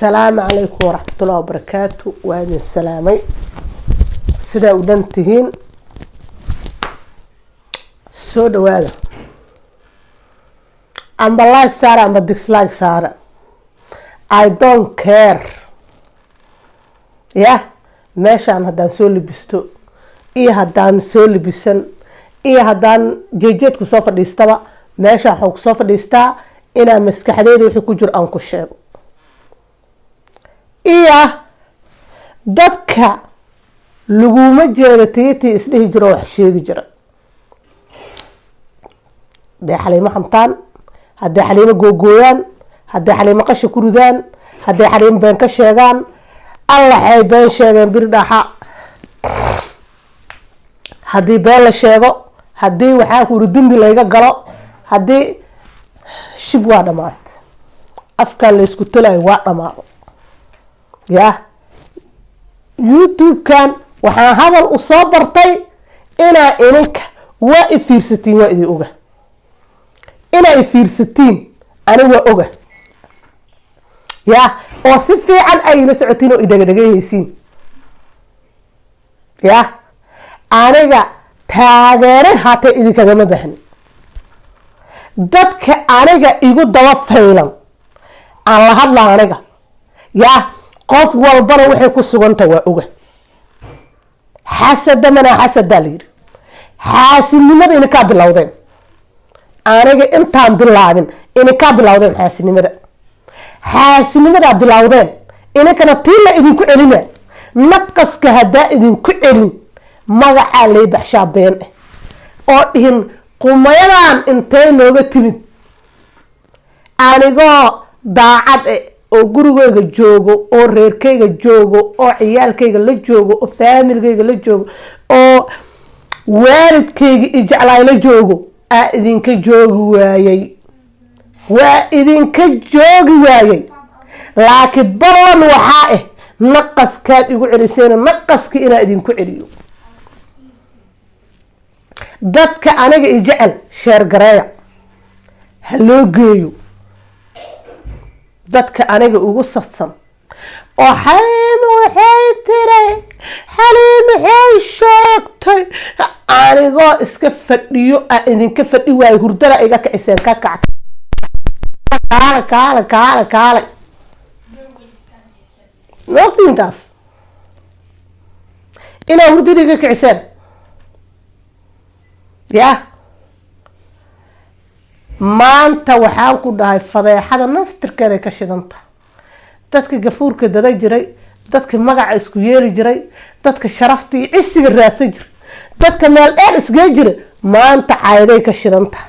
Asalaamu calaykum waraxmatullahi wabarakaatu. Waa idin salaamay. Sidaa u dhan tihiin? Soo dhawaada. Amba like saara amba dislike saara, I don't care. Yah, meeshaan haddaan soo libisto iyo haddaan soo libisan iyo haddaan jeejeedku soo fadhiistaba, meesha waxaan kusoo fadhiistaa inaa maskaxdeyda wixii ku jiro aan ku sheego iyo dadka laguma jeedo tiitii isdhihi jiro oo wax sheegi jira. Hadday Xaliimo xamtaan, hadday Xaliimo googooyaan, hadday Xaliimo qasha ku ridaan, hadday Xaliimo been ka sheegaan, allaxay been sheegeen bir dhaxa. Haddii been la sheego, haddii waxaa ku uri dembi layga galo, haddii shib, waa dhamaat. Afkaan laysku talayo waa dhamaado. Yah, YouTube-kan waxaan hadal u soo bartay inaa ininka waa i fiirsatiin. Waa idin oga inaa i fiirsatiin. Ani waa oga, yah, oo si fiican ay ila socotiin oo idhagadhagayhaysiin. Yah, aniga taageere haatee idinkagama bahni. Dadka aniga igu daba faylan aan la hadla aniga. Yah, qof walbana waxay ku suganta waa oga. Xasada manaa xasadaa la yidhi. Xaasidnimada ininkaa bilowdeen. Aniga intaan bilaabin ininkaa bilowdeen xaasidnimada. Xaasidnimadaa bilowdeen, ininkana tii la idinku celina. Naqaska haddaa idinku celin, magacaa lay baxshaa been ah oo dhihin qumayadan intee nooga timid. Anigoo daacad eh oo gurigeyga joogo oo reerkayga joogo oo ciyaalkayga la joogo oo faamiligayga la joogo oo waalidkayga i jeclaay la joogo, aa idinka joogi waayey. Waa idinka joogi waayey, laakiin ballan waxaa ah naqaskaad igu celiseen naqaski inaa idinku celiyo. Dadka aniga i jecel, share gareeya, ha loo geeyo. Dadka aniga ugu sadsan oo "Xaliimo waxay tiray, Xaliim waxay sheegtay," anigoo iska fadhiyo aa idinka fadhi waayo. Hurdada iga kiciseen. Ka kac, kaale, kaale, kaale, kaale. Ma ogtihiin taas inaa hurdada iga kiciseen? Yah, maanta waxaan ku dhahay fadeexada naftirkeeday ka shidanta. Dadka gafuurka dada jiray, dadka magaca isku yeeli jiray, dadka sharafta iyo cisiga raadsan jiray, dadka meel dheer isgee jiray, maanta cayday ka shidanta.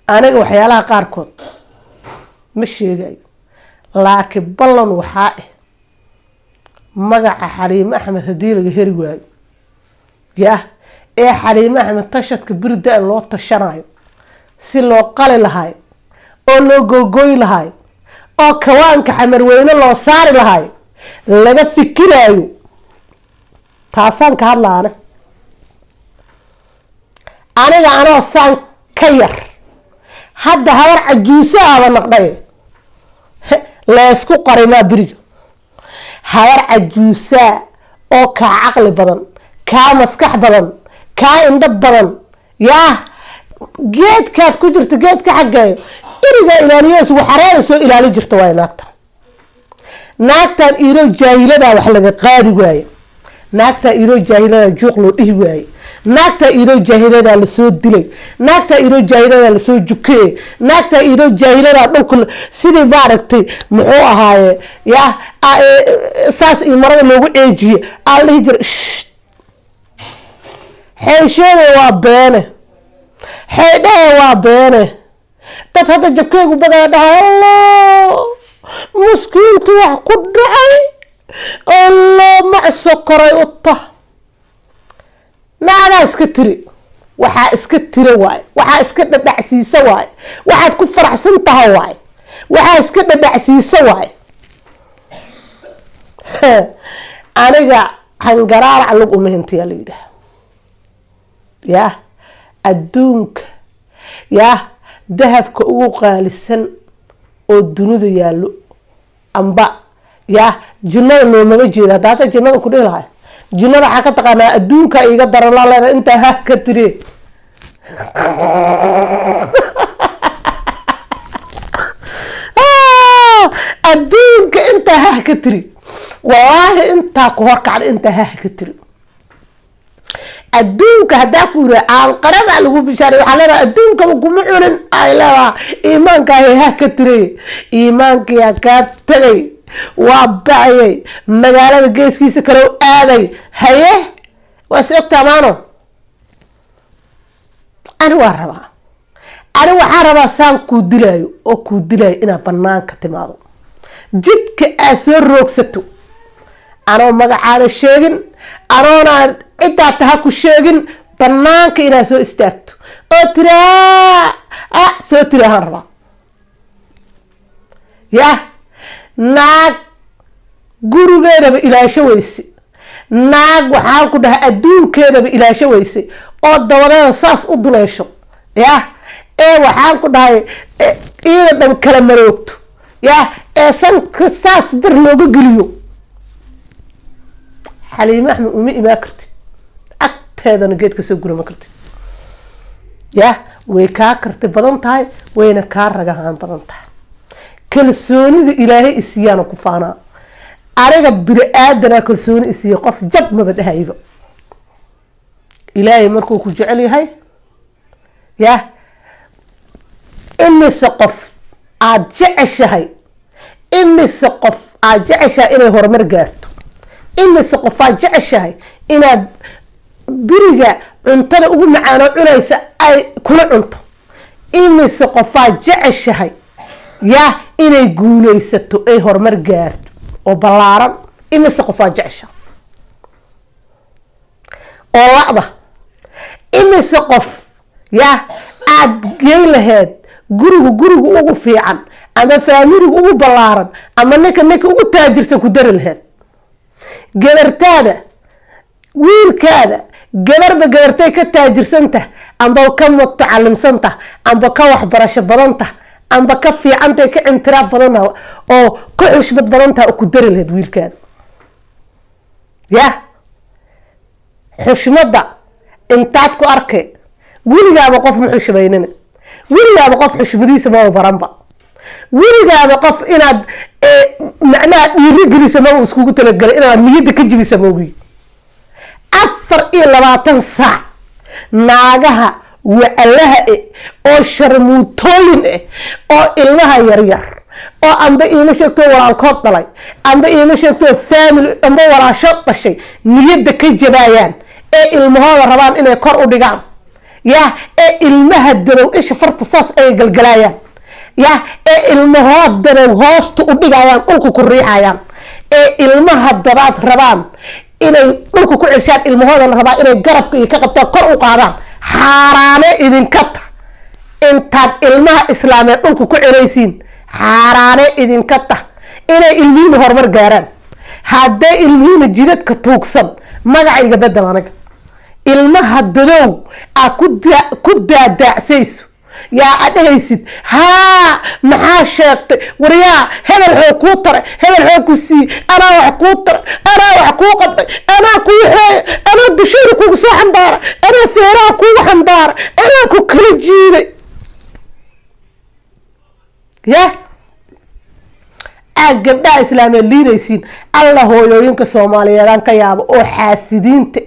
Aniga waxyaalaha qaarkood ma sheegayo, laakiin ballan waxaa ah magaca Xaliime Axmed haddii laga heri waayo, yah, ee Xaliime Axmed tashadka birda loo tashanayo si loo qali lahaay oo loo googooyi lahaay oo kawaanka Xamarweyne loo saari lahaay laga fikiraayo, taasaan ka hadlaane. Aniga anoo saan ka yar hadda habar cajuuse aba naqdhay, laysku qarimaa beriga. Habar cajuusaa oo kaa caqli badan, kaa maskax badan, kaa indho badan, yaa geedkaad ku jirta geedka xaggeeyo irigaa ilaaliyees waxareeda soo ilaali jirta waay naagta. Naagtan iilo jaahiladaa wax laga qaadi waaye. Naagtaa iiloo jaahiladaa juuq loo dhihi waaye. Naagtaa iiloo jaahiladaa lasoo dilay. Naagtaa iiloo jaahiladaa lasoo jukeeye. Naagtaa iiloo jaahiladaa dhulka sidii maaragtay muxuu ahaaye, ya, saas iyo marada loogu ceejiye aa la dhihi jiray. Xeysheede waa beene, xeydhahe waa beene. Dad hadda jabkeegu badaa dhahay, "Allah, maskiintu wax ku dhacay, Allah, mac sokoray u tah." Naagaa iska tiri, waxaa iska tira waaye, waxaa iska dhadhacsiisa waaye, waxaad ku faraxsan tahay waaye, waxaa iska dhadhacsiisa waaye. Aniga hangaraarac lug uma hintayaa la yidhaah. Yah, adduunka yah. Dahabka ugu qaalisan oo dunida yaallo amba yaa jinnada loomama jeeda. Hadda hata jinnada ku dhihi lahay, jinnada waxaa ka taqaanaa adduunka iiga daran laa leedahay intaa ha ka tiri. Adduunka intaa hah ka tiri, wallaahi intaa ku horkacda, intaa hah ka tiri adduunka. Haddaa ku yiri aanqarada lagu bishaaray, waxaa leedahay adduunkaba kuma cunin. Ay leedahay iimaankaahi hah ka tiray, iimaankiyaa kaa tegay, waa bacayay, magaalada geeskiisa kale u aaday. Haye, waa is ogtaa maano. Ani waa rabaa, ani waxaa rabaa saan kuu dilaayo oo kuu dilaayo inaad banaanka timaado, jidka aad soo roogsato, anoo magacaada sheegin, anoona ciddaa taha ku sheegin, banaanka inaad soo istaagto oo tiraa a soo tiri ahaan rabaa. Yah, naag gurigeedaba ilaasho weyse, naag waxaan ku dhahay adduunkeedaba ilaasho weyse oo dabadeeda saas u duleesho, yah, ee waxaan ku dhahay iyada dhan kala maroogto, yah, ee sanka saas bir looga geliyo. Xaliime Axmed uma imaan kartid, agteedana geed kasoo gura ma kartid. Yah, way kaa karti badan tahay, wayna kaa ragahaan badan tahay. Kalsoonida Ilaahay isiiyaana ku faanaa. Aniga bini aadanaa kalsooni isiiya, qof jab maba dhahayba. Ilaahay markuu ku jecel yahay, yah, imise qof aada jeceshahay, imise qof aada jeceshahay inay horumar gaarto, imise qof aad jeceshahay inaad beriga cuntada ugu macaano cunaysa ay kula cunto, imise qofaad jeceshahay, yah, inay guuleysato, ay horumar gaarto oo ballaaran, imise qofaad jeceshahay oo la-da, imise qof, yah, aada geyn laheyd gurigu gurigu ugu fiican ama faamiligu ugu ballaaran ama ninka ninka ugu taajirsan ku dari laheyd, gabartaada, wiilkaada, gabarba gabartay ka taajirsan tah amba ka mutacalimsan tah amba ka waxbarasho badan tah amba ka fiicantay, ka cintiraaf badan oo ka xushmad badan taha oo ku dari laheyd wiilkaada. Yah, xushmadda intaad ku arkay? Weligaaba qof ma xushmaynina, weligaaba qof xushmadiisa maba baranba, weligaaba qof inaad macnaha dhiirigelisa maba iskugu talagelay, inaad niyadda ka jibisa moogi. 24 saac naagaha wacalaha eh oo sharmuutooyin eh oo ilmaha yaryar oo amba iima sheegto walaalkood dhalay amba iima sheegto family amba walaashood dhashay niyadda ka jabaayaan, ee ilmahooda rabaan inay kor u dhigaan, yah, ee ilmaha darow isha farta saas ay galgalaayaan, yah, ee ilmahood darow hoosta u dhigayaan, dhulka ku riixayaan, ee ilmaha dadaad rabaan inay dhulka ku ceshaan, ilmahoodana rabaa inay garabka iyo ka qabtaan, kor u qaadaan. Xaaraane idinka ta intaad ilmaha islaameed dhulka ku celaysiin. Xaaraane idinka ta inay ilmihiina horumar gaaraan. Hadday ilmihiina jidadka tuugsan, magacayga bedel. Aniga ilmaha dadow aad ku daadaacsayso, yaa aad dhehaysid haa, maxaa sheegtay? Waryaa, hebel xoo kuu taray, hebel xoo ku siiyey, anaa wax kuu taray, anaa wax kuu qabtay, anaa kuu xeeya, anaa dushayda kugu soo xambaara, anaa feeraha kugu xambaara, anaa ku kala jiiday. Ya aad gabdhaha islaameed liidaysiin. Alla, hooyooyinka soomaaliyeedaan ka yaabo oo xaasidiinta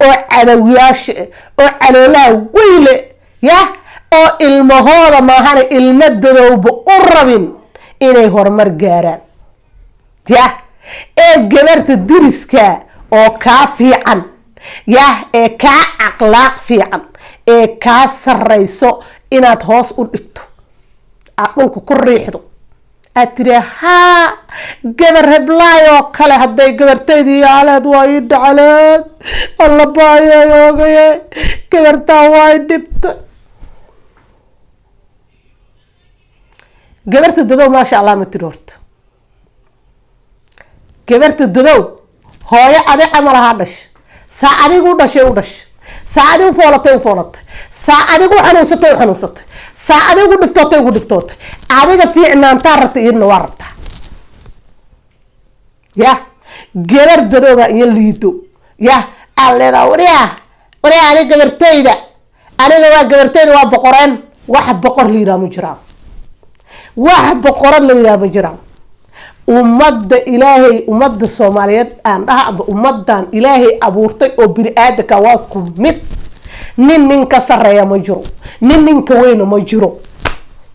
oo cadawiyaasha oo caloolaha weyle, yah, oo ilmahooda maahana ilmo dadowba u rabin inay horumar gaaraan, yah, ee gabarta diriska oo kaa fiican, yah, ee kaa aqlaaq fiican, ee kaa sarrayso inaad hoos u dhigto, aad dhulka ku riixdo, aad tiri haa, gabar heblaay oo kale hadday gabartaydii yaaleed waa ii dhacaleed, alla baayay oogaye, gabartaa waa i dhibtay. Gabarta dadow, maasha Allah, ma tiri horta gabarta dadow hooyo adi camal ahaa dhasha, saa adigu u dhashay u dhashay, saa adigu foolatay u foolatay, saa adigu xanuunsatay u xanuunsatay, Saa adiga ugu dhibtootay, ugu dhibtootay. Adiga fiicnaantaa rabta, iyadna waa rabtaa. Ya gabar darooba iyo liido ya aad leedaha, waryaa, waryaa, aniga gabartayda, aniga waa gabartayda, waa boqoreen. Wax boqor la yidhaha ma jiraan, wax boqorad la yidhaha ma jiraan. Ummadda Ilaahay, ummadda Soomaaliyeed aan dhaha aba, ummadan Ilaahay abuurtay oo bini aadanka waa isku mid. Nin nin ka sareeya ma jiro, nin ninka weyna ma jiro.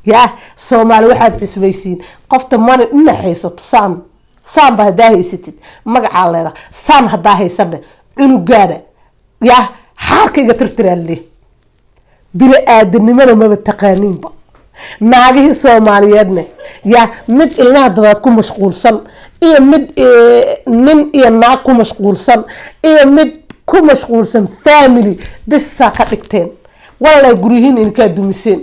Ya Soomaali, waxaad xusmaysiin qofta mana dhinac haysato. Saan saanba haddaa haysatid, magacaa leedaha. Saan haddaa haysane, cunugaada ya xaarka iga tirtiraa le. Bini aadanimada maba taqaaniinba. Naagihii Soomaaliyeedne ya mid ilmaha dadaad ku mashquulsan, iyo mid nin iyo naag ku mashquulsan, iyo mid ku mashquulsan family bisaa ka dhigteen. Walaa guryihiin idinkaa dumiseen.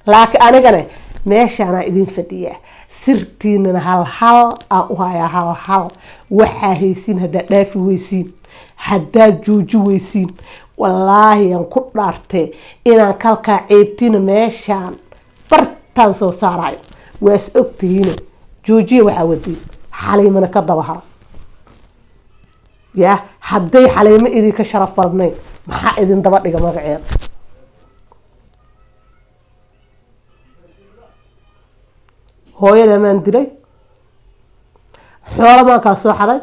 Laakiin anigane meeshaanaa idin fadhiyaa, sirtiinana hal hal aan u hayaa, hal hal. Waxaa haysiin haddaad dhaafi weysiin, haddaad jooji weysiin, wallaahi aan ku dhaartee inaan kalkaa ceebtiina meeshaan bartaan soo saarayo. Waa is ogtihiine, joojiya waxaa wadiin. Xaliimana ka daba hara. Ya hadday Xaliimo idinka sharaf badnayn, maxaa idin daba dhiga magaceeda? Hooyada maan dilay, xoolo maan kaa soo xaday,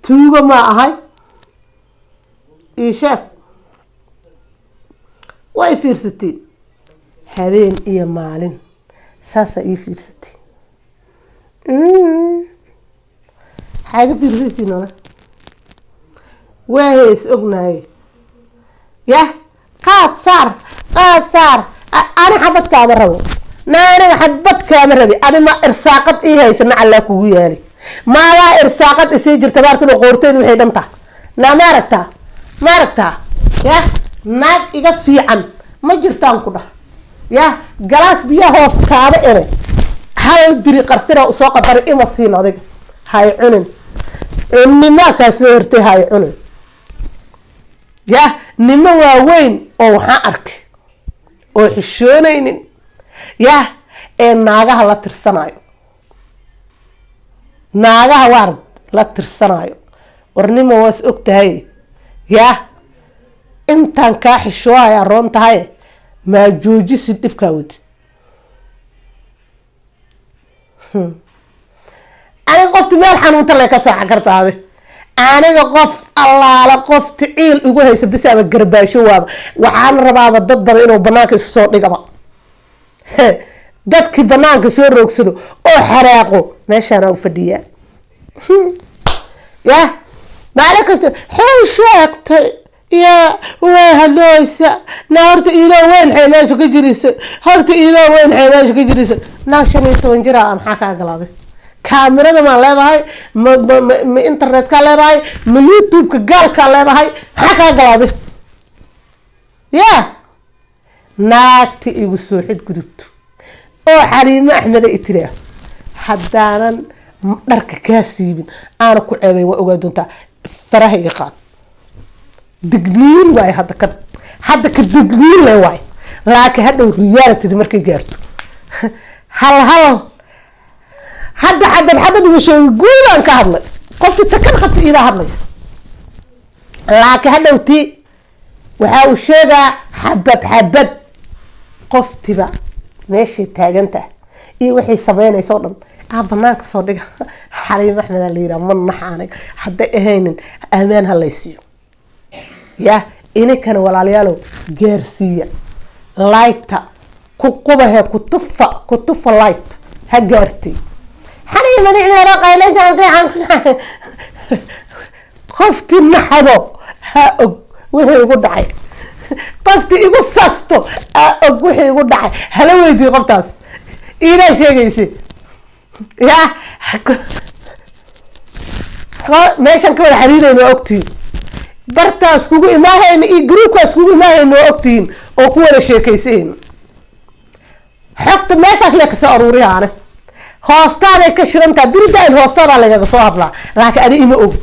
tuugo maa ahay? Ii sheeg. Way fiirsateen habeen iyo maalin, saasaa ii fiirsateen. Maxaa iga fiirsaysiin ole? Waa is ognahay. Yah, qaad saar, qaad saar. Ani xabad kaama rabo, na aniga xabad kaama rabi. Adi ma irsaaqad ii haysa? Nacallaa kugu yaali. Maagaa irsaaqad isii jirta? Baarkin qoorteedu waxay dhan tahay naa. Ma aragtaa? Ma aragtaa? Yah, naag iga fiican ma jirtaan ku dhah. Yah, galaas biyaa hoos kaada ere, hal biri qarsina usoo qadaray, ima siin. Adiga hay cunin, cunnimaa kaa soo hortay, hay cunin. Yah, nimo waaweyn oo waxaan arkay oo xishoonaynin, yah, ee naagaha la tirsanayo, naagaha waar la tirsanayo. Warnimo waa is og tahay. Yah, intaan kaa xishoohaya roon tahay, maa joojisid dhibkaa wadid? Aniga qofti meel xanuunta le ka saacan kartaade. Aniga qof allaala qofti ciil igu hayso bisaaba garbaasho waaba. Waxaan rabaaba dad badan inuu banaanka isu soo dhigaba, dadkii banaanka soo roogsado oo xaraaqo. Meeshaanaa u fadhiyaa. Yah, maalin kasta xey sheegtay ya waa hadlooysa. Na horta iiloo weyn xay meesha ka jirisay? Horta iiloo weyn xay meesha ka jirisay? Naag 15 jir ah, maxaa kaa galaaday? Kaamirada maa leedahay? Ma internetkaa leedahay? Ma YouTube-ka gaalkaa leedahay? Maxaa kaa galaaday? Ya naagti igu soo xadgudubto oo Xaliimo Axmeda itiraa, haddaanan dharka kaa siibin aana ku ceebay, waa ogaa doontaa. Faraha iga qaad. Digniin waaye hadda ka, hadda ka digniin le waaye. Laakiin hadhow reality markay gaarto, hal hal hadda xabad xabad uma sheegi, guudaan ka hadlay. Qofti takan qabta iidaa hadlayso, laakiin hadhowti waxa uu sheegaa xabad xabad. Qoftiba meeshay taagantaha iyo waxay sameynaysa o dhan ah banaanka soo dhiga. Xaliim Axmedaa la yihaha, ma naxa aniga hadday ahaynin. Ammaan ha laysiiyo. Yah, ininkana walaalayaalow gaarsiiya laygta ku qubahe, kutufa kutufa, laygta ha gaartay. Qofti naxdo ha og wixii igu dhacay, qofti igu sasto ha og wixii igu dhacay. Hala weydiiyo qoftaas, iidaa sheegaysa. Ya meeshaan ka wada xiriirayna waa ogtihiin, bartaas kugu imaahayna iyo groupkaas kugu imaahayna waa ogtihiin, oo ku wada sheekaysayna. Xogta meeshaas lee kasoo aruuriyaane, hoostaaday ka shirantaha biridaan, hoostaadaa lagaga soo hadlaa. Laakiin ani ima og.